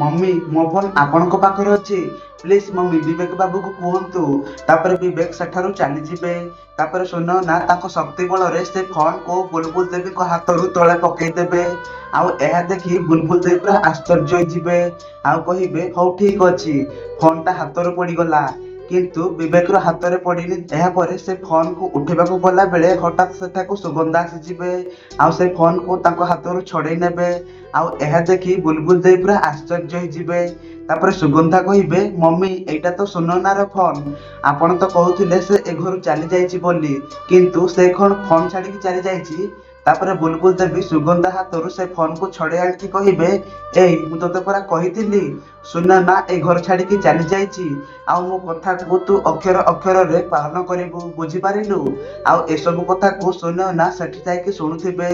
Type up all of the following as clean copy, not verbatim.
Mummy, ମୋ phone ଆପଣଙ୍କ ପାଖରେ ଅଛି, ପ୍ଲିଜ୍ ମମ୍ମି, ବିବେକ ବାବୁକୁ କୁହନ୍ତୁ। ତାପରେ ବିବେକ ସେଠାରୁ ଚାଲିଯିବେ। ତାପରେ ସୁନୟନା ତାଙ୍କ ଶକ୍ତି ବଳରେ ସେ ଫୋନ୍କୁ ବୁଲବୁଲ ଦେବୀଙ୍କ ହାତରୁ ତଳେ ପକେଇଦେବେ। ଆଉ ଏହା ଦେଖି ବୁଲବୁଲ ଦେବୀ ପୁରା ଆଶ୍ଚର୍ଯ୍ୟ ହେଇଯିବେ ଆଉ କହିବେ, ହଉ ଠିକ ଅଛି, ଫୋନ୍ଟା ହାତରୁ ପଡ଼ିଗଲା କିନ୍ତୁ ବିବେକର ହାତରେ ପଡ଼ିନି। ଏହାପରେ ସେ ଫୋନ୍କୁ ଉଠେଇବାକୁ ଗଲା ବେଳେ ହଠାତ୍ ସେଠାକୁ ସୁଗନ୍ଧା ଆସିଯିବେ ଆଉ ସେ ଫୋନ୍କୁ ତାଙ୍କ ହାତରୁ ଛଡ଼େଇ ନେବେ। ଆଉ ଏହା ଦେଖି ବୁଲବୁଲ ଦେବୀ ପୁରା ଆଶ୍ଚର୍ଯ୍ୟ ହେଇଯିବେ। ତାପରେ ସୁଗନ୍ଧା କହିବେ, ମମ୍ମି, ଏଇଟା ତ ସୁନୟନାର ଫୋନ୍। ଆପଣ ତ କହୁଥିଲେ ସେ ଏ ଘରୁ ଚାଲି ଯାଇଛି ବୋଲି, କିନ୍ତୁ ସେ କଣ ଫୋନ୍ ଛାଡ଼ିକି ଚାଲି ଯାଇଛି? ତାପରେ ବୁଲବୁଲ ଦେବୀ ସୁଗନ୍ଧା ହାତରୁ ସେ ଫୋନ୍କୁ ଛଡ଼େଇ ଆଣିକି କହିବେ, ଏଇ, ମୁଁ ତୋତେ ପରା କହିଥିଲି ସୁନୟନା ଏ ଘର ଛାଡ଼ିକି ଚାଲି ଯାଇଛି। ଆଉ ମୋ କଥାକୁ ତୁ ଅକ୍ଷର ଅକ୍ଷରରେ ପାଳନ କରିବୁ, ବୁଝିପାରିଲୁ? ଆଉ ଏସବୁ କଥାକୁ ସୁନୟନା ସେଠି ଯାଇକି ଶୁଣୁଥିବେ।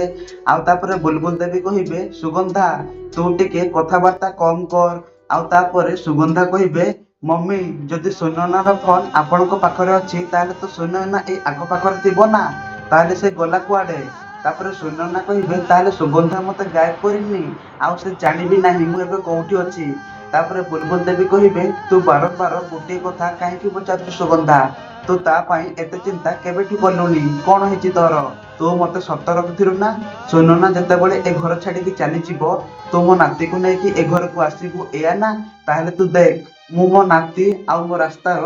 ଆଉ ତାପରେ ବୁଲବୁଲ ଦେବୀ କହିବେ, ସୁଗନ୍ଧା, ତୁ ଟିକେ କଥାବାର୍ତ୍ତା କମ୍ କର। ଆଉ ତାପରେ ସୁଗନ୍ଧା କହିବେ, ମମ୍ମି, ଯଦି ସୁନୟନାର ଫୋନ୍ ଆପଣଙ୍କ ପାଖରେ ଅଛି, ତାହେଲେ ତ ସୁନୟନା ଏଇ ଆଖପାଖରେ ଥିବ ନା? ତାହେଲେ ସେ ଗଲା କୁଆଡ଼େ? ତାପରେ ସୁନୟନା କହିବେ, ତାହେଲେ ସୁଗନ୍ଧା ମତେ ଗାୟବ କରିନି ଆଉ ସେ ଜାଣିବି ନାହିଁ ମୁଁ ଏବେ କୋଉଠି ଅଛି। ତାପରେ ବୁଲବୁଲ ଦେବୀ କହିବେ, ତୁ ବାରମ୍ବାର ଗୋଟିଏ କଥା କାହିଁକି ପଚାରୁଛୁ ସୁଗନ୍ଧା? ତୁ ତା ପାଇଁ ଏତେ ଚିନ୍ତା କେବେଠୁ କଲୁଣି? କଣ ହେଇଛି ତୋର? ତୁ ମତେ ସତ ରଖିଥିଲୁ ନା, ସୁନୟନା ଯେତେବେଳେ ଏ ଘର ଛାଡ଼ିକି ଚାଲିଯିବ, ତୁ ମୋ ନାତିକୁ ନେଇକି ଏ ଘରକୁ ଆସିବୁ, ଏଇଆ ନା? ତାହେଲେ ତୁ ଦେଖ, ମୁଁ ମୋ ନାତି ଆଉ ମୋ ରାସ୍ତାର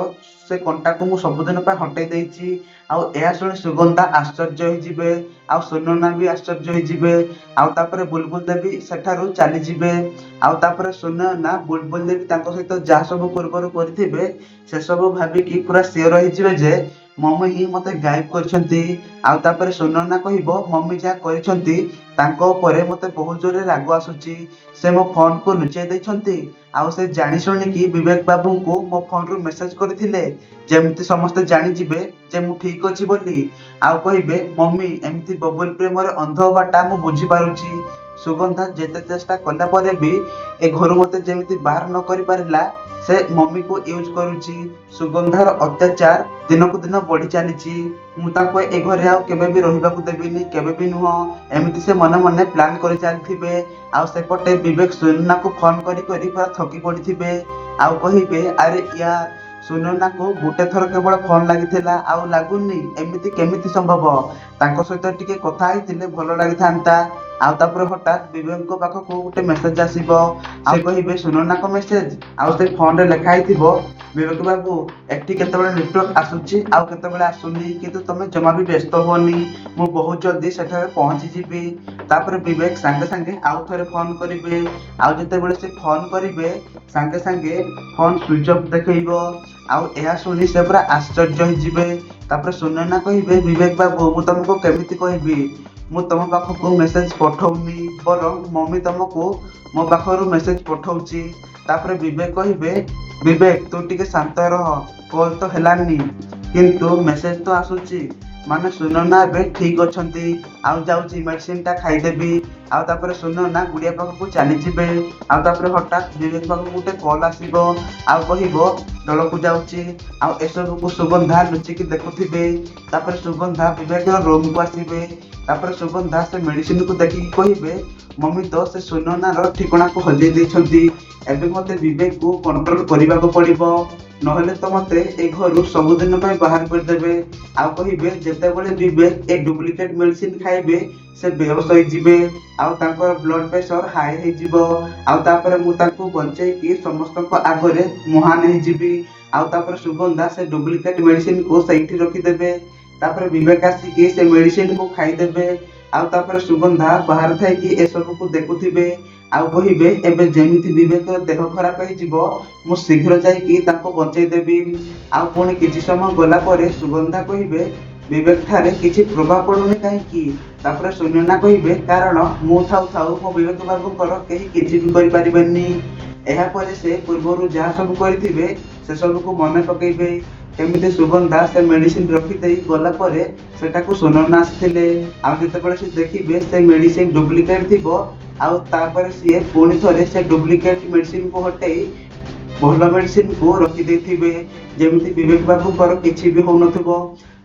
ସେ କଣ୍ଟାକୁ ମୁଁ ସବୁଦିନ ପାଇଁ ହଟେଇ ଦେଇଛି। ଆଉ ଏହା ଶୁଣି ସୁଗନ୍ଧା ଆଶ୍ଚର୍ଯ୍ୟ ହେଇଯିବେ ଆଉ ସୁନୟନା ବି ଆଶ୍ଚର୍ଯ୍ୟ ହେଇଯିବେ। ଆଉ ତାପରେ ବୁଲବୁଲ ଦେବୀ ସେଠାରୁ ଚାଲିଯିବେ। ଆଉ ତାପରେ ସୁନୟନା ବୁଲବୁଲ ଦେବୀ ତାଙ୍କ ସହିତ ଯାହା ସବୁ ପୂର୍ବରୁ କରିଥିବେ, ସେସବୁ ଭାବିକି ପୁରା ସିଓର ହେଇଯିବେ ଯେ ମମ୍ମି ହିଁ ମତେ ଗାୟବ କରିଛନ୍ତି। ଆଉ ତାପରେ ସୁନୟନା କହିବ, ମମ୍ମି ଯାହା କରିଛନ୍ତି ତାଙ୍କ ଉପରେ ମତେ ବହୁତ ଜୋରରେ ରାଗ ଆସୁଛି। ସେ ମୋ ଫୋନକୁ ଲୁଚେଇ ଦେଇଛନ୍ତି ଆଉ ସେ ଜାଣି ଶୁଣିକି ବିବେକ ବାବୁଙ୍କୁ ମୋ ଫୋନରୁ ମେସେଜ କରିଥିଲେ, ଯେମିତି ସମସ୍ତେ ଜାଣିଯିବେ ଯେ ମୁଁ ଠିକ ଅଛି ବୋଲି। ଆଉ କହିବେ, ମମ୍ମି ଏମିତି ବବୁଲ ପ୍ରେମରେ ଅନ୍ଧ ହବାଟା ମୁଁ ବୁଝିପାରୁଛି। ସୁଗନ୍ଧା ଯେତେ ଚେଷ୍ଟା କଲା ପରେ ବି ଏ ଘରୁ ମତେ ଯେମିତି ବାହାର ନ କରିପାରିଲା, ସେ ମମ୍ମିକୁ ୟୁଜ୍ କରୁଛି। ସୁଗନ୍ଧାର ଅତ୍ୟାଚାର ଦିନକୁ ଦିନ ବଢି ଚାଲିଛି। ମୁଁ ତାକୁ ଏ ଘରେ ଆଉ କେବେ ବି ରହିବାକୁ ଦେବିନି, କେବେ ବି ନୁହଁ। ଏମିତି ସେ ମନେ ମନେ ପ୍ଲାନ୍ କରି ଚାଲିଥିବେ। ଆଉ ସେପଟେ ବିବେକ ସୁନୟନାକୁ ଫୋନ କରି କରି ପୁରା ଥକି ପଡିଥିବେ ଆଉ କହିବେ, ଆରେ ୟାର, ସୁନୟନାକୁ ଗୋଟେ ଥର କେବଳ ଫୋନ ଲାଗିଥିଲା, ଆଉ ଲାଗୁନି, ଏମିତି କେମିତି ସମ୍ଭବ? ତାଙ୍କ ସହିତ ଟିକେ କଥା ହେଇଥିଲେ ଭଲ ଲାଗିଥାନ୍ତା। ଆଉ ତାପରେ ହଠାତ୍ ବିବେକଙ୍କ ପାଖକୁ ଗୋଟେ ମେସେଜ ଆସିବ। ଆଉ କହିବେ, ସୁନୟନାଙ୍କ ମେସେଜ। ଆଉ ସେ ଫୋନରେ ଲେଖା ହେଇଥିବ, ବିବେକ ବାବୁ, ଏଠି କେତେବେଳେ ନେଟୱାର୍କ ଆସୁଛି ଆଉ କେତେବେଳେ ଆସୁନି, କିନ୍ତୁ ତମେ ଜମା ବି ବ୍ୟସ୍ତ ହୁଅନି, ମୁଁ ବହୁତ ଜଲ୍ଦି ସେଠାରେ ପହଞ୍ଚିଯିବି। ତାପରେ ବିବେକ ସାଙ୍ଗେ ସାଙ୍ଗେ ଆଉ ଥରେ ଫୋନ କରିବେ। ଆଉ ଯେତେବେଳେ ସେ ଫୋନ କରିବେ, ସାଙ୍ଗେ ସାଙ୍ଗେ ଫୋନ ସୁଇଚ୍ ଅଫ୍ ଦେଖେଇବ। ଆଉ ଏହା ଶୁଣି ସେ ପୁରା ଆଶ୍ଚର୍ଯ୍ୟ ହେଇଯିବେ। ତାପରେ ସୁନୟନା କହିବେ, ବିବେକ ବାବୁ, ମୁଁ ତମକୁ କେମିତି କହିବି, ମୁଁ ତମ ପାଖକୁ ମେସେଜ ପଠଉନି, ବରଂ ମମ୍ମି ତମକୁ ମୋ ପାଖରୁ ମେସେଜ ପଠଉଛି। ତାପରେ ବିବେକ କହିବେ, ବିବେକ, ତୁ ଟିକେ ଶାନ୍ତ ରହ। କଲ୍ ତ ହେଲାନି କିନ୍ତୁ ମେସେଜ ତ ଆସୁଛି, ମାନେ ସୁନୟନା ଏବେ ଠିକ ଅଛନ୍ତି। ଆଉ ଯାଉଛି ମେଡିସିନଟା ଖାଇଦେବି। ଆଉ ତାପରେ ସୁନୟନା ଗୁଡିଆ ପାଖକୁ ଚାଲିଯିବେ। ଆଉ ତାପରେ ହଠାତ୍ ବିବେକ ପାଖକୁ ଗୋଟେ କଲ୍ ଆସିବ ଆଉ କହିବ, ତଳକୁ ଯାଉଛି। ଆଉ ଏସବୁକୁ ସୁଗନ୍ଧା ଲୁଚିକି ଦେଖୁଥିବେ। ତାପରେ ସୁଗନ୍ଧା ବିବେକର ରୁମକୁ ଆସିବେ। ତାପରେ ସୁଗନ୍ଧା ସେ ମେଡିସିନକୁ ଦେଖିକି କହିବେ, ମମ୍ମି ତ ସେ ସୁନୟନାର ଠିକଣାକୁ ହଜେଇ ଦେଇଛନ୍ତି। ଏବେ ମତେ ବିବେକକୁ କଣ୍ଟ୍ରୋଲ କରିବାକୁ ପଡିବ, ନହେଲେ ତ ମତେ ଏ ଘରୁ ସବୁଦିନ ପାଇଁ ବାହାର କରିଦେବେ। ଆଉ କହିବେ, ଯେତେବେଳେ ବିବେକ ଏ ଡୁପ୍ଲିକେଟ ମେଡିସିନ ଖାଇବେ, ସେ ବେହୋସ ହେଇଯିବେ ଆଉ ତାଙ୍କର ବ୍ଲଡ ପ୍ରେସର ହାଇ ହେଇଯିବ। ଆଉ ତାପରେ ମୁଁ ତାଙ୍କୁ ବଞ୍ଚେଇକି ସମସ୍ତଙ୍କ ଆଗରେ ମହାନ ହେଇଯିବି। ଆଉ ତାପରେ ସୁଗନ୍ଧା ସେ ଡୁପ୍ଲିକେଟ ମେଡିସିନକୁ ସେଇଠି ରଖିଦେବେ। ତାପରେ ବିବେକ ଆସିକି ସେ ମେଡିସିନକୁ ଖାଇଦେବେ। ଆଉ ତାପରେ ସୁଗନ୍ଧା ବାହାରେ ଥାଇକି ଏସବୁକୁ ଦେଖୁଥିବେ ଆଉ କହିବେ, ଏବେ ଯେମିତି ବିବେକର ଦେହ ଖରାପ ହେଇଯିବ, ମୁଁ ଶୀଘ୍ର ଯାଇକି ତାଙ୍କୁ ବଞ୍ଚେଇ ଦେବି। ଆଉ ପୁଣି କିଛି ସମୟ ଗଲା ପରେ ସୁଗନ୍ଧା କହିବେ, ବିବେକ ଠାରେ କିଛି ପ୍ରଭାବ ପଡୁନି କାହିଁକି? ତାପରେ ସୁନୟନା କହିବେ, କାରଣ ମୁଁ ଥାଉ ଥାଉ ମୋ ବିବେକ ବାବୁଙ୍କର କେହି କିଛି ବି କରିପାରିବେନି। ଏହାପରେ ସେ ପୂର୍ବରୁ ଯାହା ସବୁ କରିଥିବେ, ସେସବୁକୁ ମନେ ପକେଇବେ, କେମିତି ସୁଗନ୍ଧା ସେ ମେଡିସିନ ରଖିଦେଇ ଗଲା ପରେ ସେଟାକୁ ସୁନୟନା ଆସିଥିଲେ। ଆଉ ଯେତେବେଳେ ସେ ଦେଖିବେ ସେ ମେଡିସିନ ଡୁପ୍ଲିକେଟ ଥିବ, ଆଉ ତାପରେ ସିଏ ପୁଣି ଥରେ ସେ ଡୁପ୍ଲିକେଟ ମେଡିସିନକୁ ହଟେଇ ଭଲ ମେଡିସିନକୁ ରଖିଦେଇଥିବେ, ଯେମିତି ବିବେକ ବାବୁଙ୍କର କିଛି ବି ହଉନଥିବ।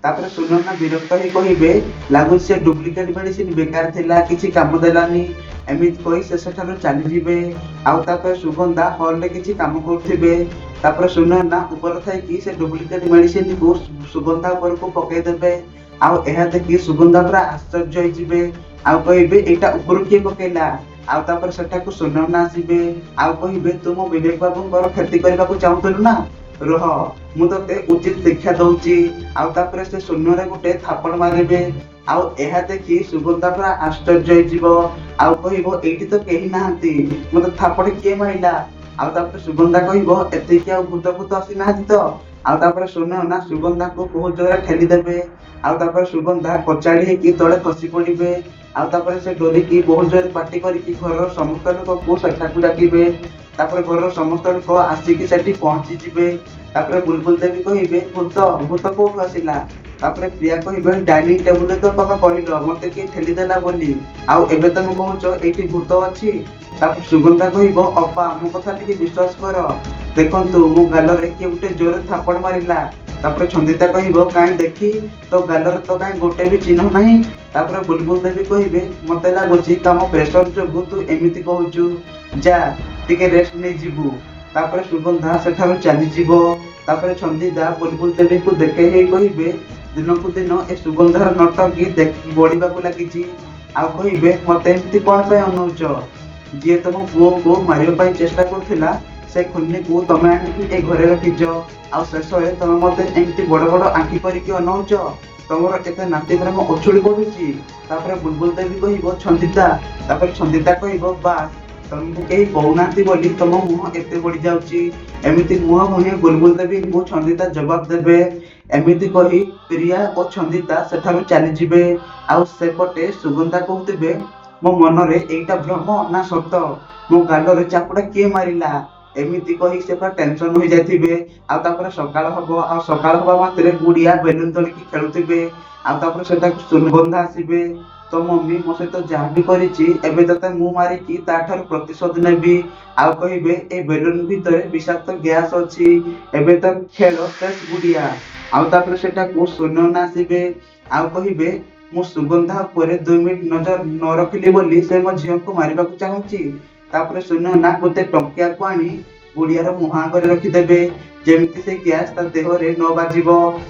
ତାପରେ ସୁନୟନା ବିରକ୍ତ ହେଇ କହିବେ, ଲାଗୁଛି ସେ ଡୁପ୍ଲିକେଟ ମେଡିସିନ ବେକାର ଥିଲା, କିଛି କାମ ଦେଲାନି। ଏମିତି କହି ସେ ସେଠାରୁ ଚାଲିଯିବେ। ଆଉ ତାପରେ ସୁଗନ୍ଧା ହଲରେ କିଛି କାମ କରୁଥିବେ। ତାପରେ ସୁନୟନା ଉପରେ ଥାଇକି ସେ ଡୁପ୍ଲିକେଟ ମେଡିସିନକୁ ସୁଗନ୍ଧା ଉପରକୁ ପକେଇଦେବେ। ଆଉ ଏହା ଦେଖି ସୁଗନ୍ଧା ପୁରା ଆଶ୍ଚର୍ଯ୍ୟ ହେଇଯିବେ ଆଉ କହିବେ, ଏଇଟା ଉପରୁ କିଏ ପକେଇଲା? ଆଉ ତାପରେ ସେଠାକୁ ସୁନୟନା ଆସିବେ ଆଉ କହିବେ, ତୁ ମୋ ବିବେକ ବାବୁଙ୍କର କ୍ଷତି କରିବାକୁ ଚାହୁଁଥିଲୁ ନା? ରୁହ, ମୁଁ ତତେ ଉଚିତ ଶିକ୍ଷା ଦଉଛି। ଆଉ ତାପରେ ସେ ଶୂନ୍ୟରେ ଗୋଟେ ଥାପଡ଼ ମାରିବେ। ଆଉ ଏହା ଦେଖି ସୁଗନ୍ଧା ପୁରା ଆଶ୍ଚର୍ଯ୍ୟ ହେଇଯିବ ଆଉ କହିବ, ଏଇଠି ତ କେହି ନାହାନ୍ତି, ମତେ ଥାପଡ଼ କିଏ ମାରିଲା? ଆଉ ତାପରେ ସୁଗନ୍ଧା କହିବ, ଏତିକି ଆଉ ଭୂତ ଭୂତ ଆସିନାହାନ୍ତି ତ? ଆଉ ତାପରେ ସୁନୟନା ସୁଗନ୍ଧାକୁ ବହୁତ ଜୋରରେ ଠେଲି ଦେବେ। ଆଉ ତାପରେ ସୁଗନ୍ଧା କଚାଡ଼ି ହେଇକି ତଳେ ଖସି ପଡ଼ିବେ। ଆଉ ତାପରେ ସେ ଡରିକି ବହୁତ ଜୋରରେ ପାଟି କରିକି ଘରର ସମସ୍ତ ଲୋକକୁ ସେଠାକୁ ଡାକିବେ। ତାପରେ ଘରର ସମସ୍ତ ଲୋକ ଆସିକି ସେଠି ପହଞ୍ଚିଯିବେ। ତାପରେ ବୁଲବୁଲ ଦେବୀ କହିବେ, ଭୂତ ଭୂତ କୋଉଠୁ ଆସିଲା? ତାପରେ ପ୍ରିୟା କହିବେ, ଡାଇନିଂ ଟେବୁଲରେ ତ ତମେ କହିଲ ମତେ କିଏ ଠେଲିଦେଲା ବୋଲି, ଆଉ ଏବେ ତମେ କହୁଛ ଏଇଠି ଭୂତ ଅଛି। ତାପରେ ସୁଗନ୍ଧା କହିବ, ଅପା, ମୋ କଥା ଟିକେ ବିଶ୍ୱାସ କର, ଦେଖନ୍ତୁ ମୋ ଗାଲରେ କିଏ ଗୋଟେ ଜୋରରେ ଥାପଡ଼ ମାରିଲା। ତାପରେ ଛନ୍ଦିତା କହିବ, କାଇଁ ଦେଖି, ତୋ ଗାଲରେ ତ କାଇଁ ଗୋଟେ ବି ଚିହ୍ନ ନାହିଁ। ତାପରେ ବୁଲବୁଲ ଦେବୀ କହିବେ, ମତେ ଲାଗୁଛି କାମ ପ୍ରେସର ଯୋଗୁ ତୁ ଏମିତି କହୁଛୁ, ଯା ଟିକେ ରେଷ୍ଟ ନେଇଯିବୁ। ତାପରେ ସୁଗନ୍ଧା ସେଠାରୁ ଚାଲିଯିବ। ତାପରେ ଛନ୍ଦିତା ବୁଲବୁଲ ଦେବୀଙ୍କୁ ଦେଖେଇ ହେଇ କହିବେ, ଦିନକୁ ଦିନ ଏ ସୁଗନ୍ଧାର ନଟଙ୍କି ବଢିବାକୁ ଲାଗିଛି। ଆଉ କହିବେ, ମତେ ଏମିତି କଣ ପାଇଁ ଅନଉଛ? ଯିଏ ତମ ପୁଅକୁ ମାରିବା ପାଇଁ ଚେଷ୍ଟା କରୁଥିଲା, ସେ ଖୁନିକୁ ତମେ ଆଣିକି ଏ ଘରେ ରଖିଛ, ଆଉ ଶେଷରେ ତମେ ମତେ ଏମିତି ବଡ ବଡ ଆଖି କରିକି ଅନଉଛ। ତମର ଏତେ ନାତି ପ୍ରେମ ଉଛୁଳି ପଡୁଛି। ତାପରେ ବୁଲବୁଲ ଦେବୀ କହିବ, ଛନ୍ଦିତା। ତାପରେ ଛନ୍ଦିତା କହିବ, ବାସ୍, ତମକୁ କେହି କହୁନାହାନ୍ତି ବୋଲି ତମ ମୁହଁ ଏତେ ବଢି ଯାଉଛି। ଏମିତି ମୁହଁ ମୁହେଁ ବୁଲବୁଲ ଦେବୀଙ୍କୁ ଛନ୍ଦିତା ଜବାବ ଦେବେ। ଏମିତି କହି ପ୍ରିୟା ଓ ଛନ୍ଦିତା ସେଠାରୁ ଚାଲିଯିବେ। ଆଉ ସେପଟେ ସୁଗନ୍ଧା କହୁଥିବେ, ମୋ ମନରେ ଏଇଟା ଭ୍ରମ ନା ସତ? ମୋ ଗାଲରେ ଚାପୁଡ଼ା କିଏ ମାରିଲା? ଏମିତି କହି ସେ ପୁରା ଟେନସନ ହୋଇଯାଇଥିବେ। ଆଉ ତାପରେ ସକାଳ ହବ। ଆଉ ସକାଳ ହବା ମାତ୍ରେ ଗୁଡିଆ ବେଲୁନ ଧରିକି ଖେଳୁଥିବେ। ଆଉ ତାପରେ ସେଠାକୁ ସୁଗନ୍ଧା ଆସିବେ, ତୋ ମମି ମୋ ସହିତ ଯାହା ବି କରିଛି, ଏବେ ତତେ ମୁଁ ମାରିକି ତାଠାରୁ ପ୍ରତିଶୋଧ ନେବି। ଆଉ କହିବେ, ଏ ବେଲୁନ ଭିତରେ ବିଷାକ୍ତ ଗ୍ୟାସ ଅଛି, ଏବେ ତ ଖେଳ ଶେଷ ଗୁଡିଆ। ଆଉ ତାପରେ ସେଠାକୁ ସୁନୟନା ଆସିବେ ଆଉ କହିବେ, ମୁଁ ସୁଗନ୍ଧା ଉପରେ 2 ମିନିଟ ନଜର ନ ରଖିଲି ବୋଲି ସେ ମୋ ଝିଅକୁ ମାରିବାକୁ ଚାହୁଁଛି। ତାପରେ ସୁନୟନା ଗୋଟେ ଟଙ୍କିଆକୁ ଆଣି ଗୁଡିଆର ମୁହଁ ଆଗରେ ରଖିଦେବେ, ଯେମିତି ସେ ଗ୍ୟାସ ତା ଦେହରେ ନ ବାଜିବ।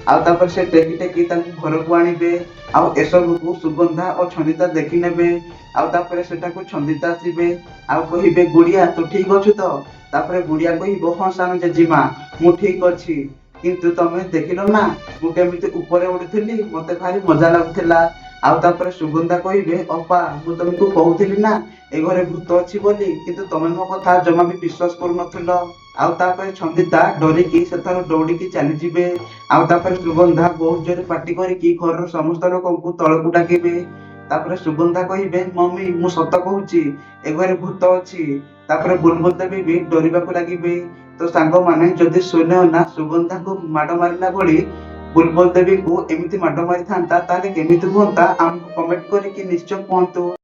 ଆଉ ତାପରେ ସେ ଟେକି ଟେକି ତାଙ୍କୁ ଘରକୁ ଆଣିବେ। ଆଉ ଏସବୁକୁ ସୁଗନ୍ଧା ଓ ଛନ୍ଦିତା ଦେଖିନେବେ। ଆଉ ତାପରେ ସେଠାକୁ ଛନ୍ଦିତା ଆସିବେ ଆଉ କହିବେ, ଗୁଡିଆ, ତୁ ଠିକ ଅଛୁ ତ? ତାପରେ ଗୁଡିଆ କହିବ, ହଁ ସାନ ଜେଜିମା, ମୁଁ ଠିକ ଅଛି, କିନ୍ତୁ ତମେ ଦେଖିଲ ନା ମୁଁ କେମିତି ଉପରେ ଉଡୁଥିଲି? ମତେ ଭାରି ମଜା ଲାଗୁଥିଲା। ଆଉ ତାପରେ ସୁଗନ୍ଧା କହିବେ, ଅପା, ମୁଁ ତମକୁ କହୁଥିଲି ନା ଏ ଘରେ ଭୂତ ଅଛି ବୋଲି, କିନ୍ତୁ ତମେ ମୋ କଥା ଜମା ବି ବିଶ୍ୱାସ କରୁନଥିଲ। ଆଉ ତାପରେ ଛନ୍ଦିତା ଡରିକି ସେଠାରୁ ଦୌଡ଼ିକି ଚାଲିଯିବେ। ଆଉ ତାପରେ ସୁଗନ୍ଧା ବହୁତ ଜୋରେ ପାଟି କରିକି ଘରର ସମସ୍ତ ଲୋକଙ୍କୁ ତଳକୁ ଡାକିବେ। ତାପରେ ସୁଗନ୍ଧା କହିବେ, ମମି, ମୁଁ ସତ କହୁଛି, ଏ ଘରେ ଭୂତ ଅଛି। ତାପରେ ବୁଲବୁଲ ଦେବୀ ବି ଡରିବାକୁ ଲାଗିବେ। ତ ସାଙ୍ଗମାନେ, ଯଦି ସୁନୟନା ସୁଗନ୍ଧାକୁ ମାଡ଼ ମାରିଲା ଭଳି ବୁଲବୁଲ ଦେବୀଙ୍କୁ ଏମିତି ମାଡ଼ ମାରିଥାନ୍ତା, ତାହେଲେ କେମିତି ହୁଅନ୍ତା? ଆମକୁ କମେଣ୍ଟ କରିକି ନିଶ୍ଚୟ କୁହନ୍ତୁ।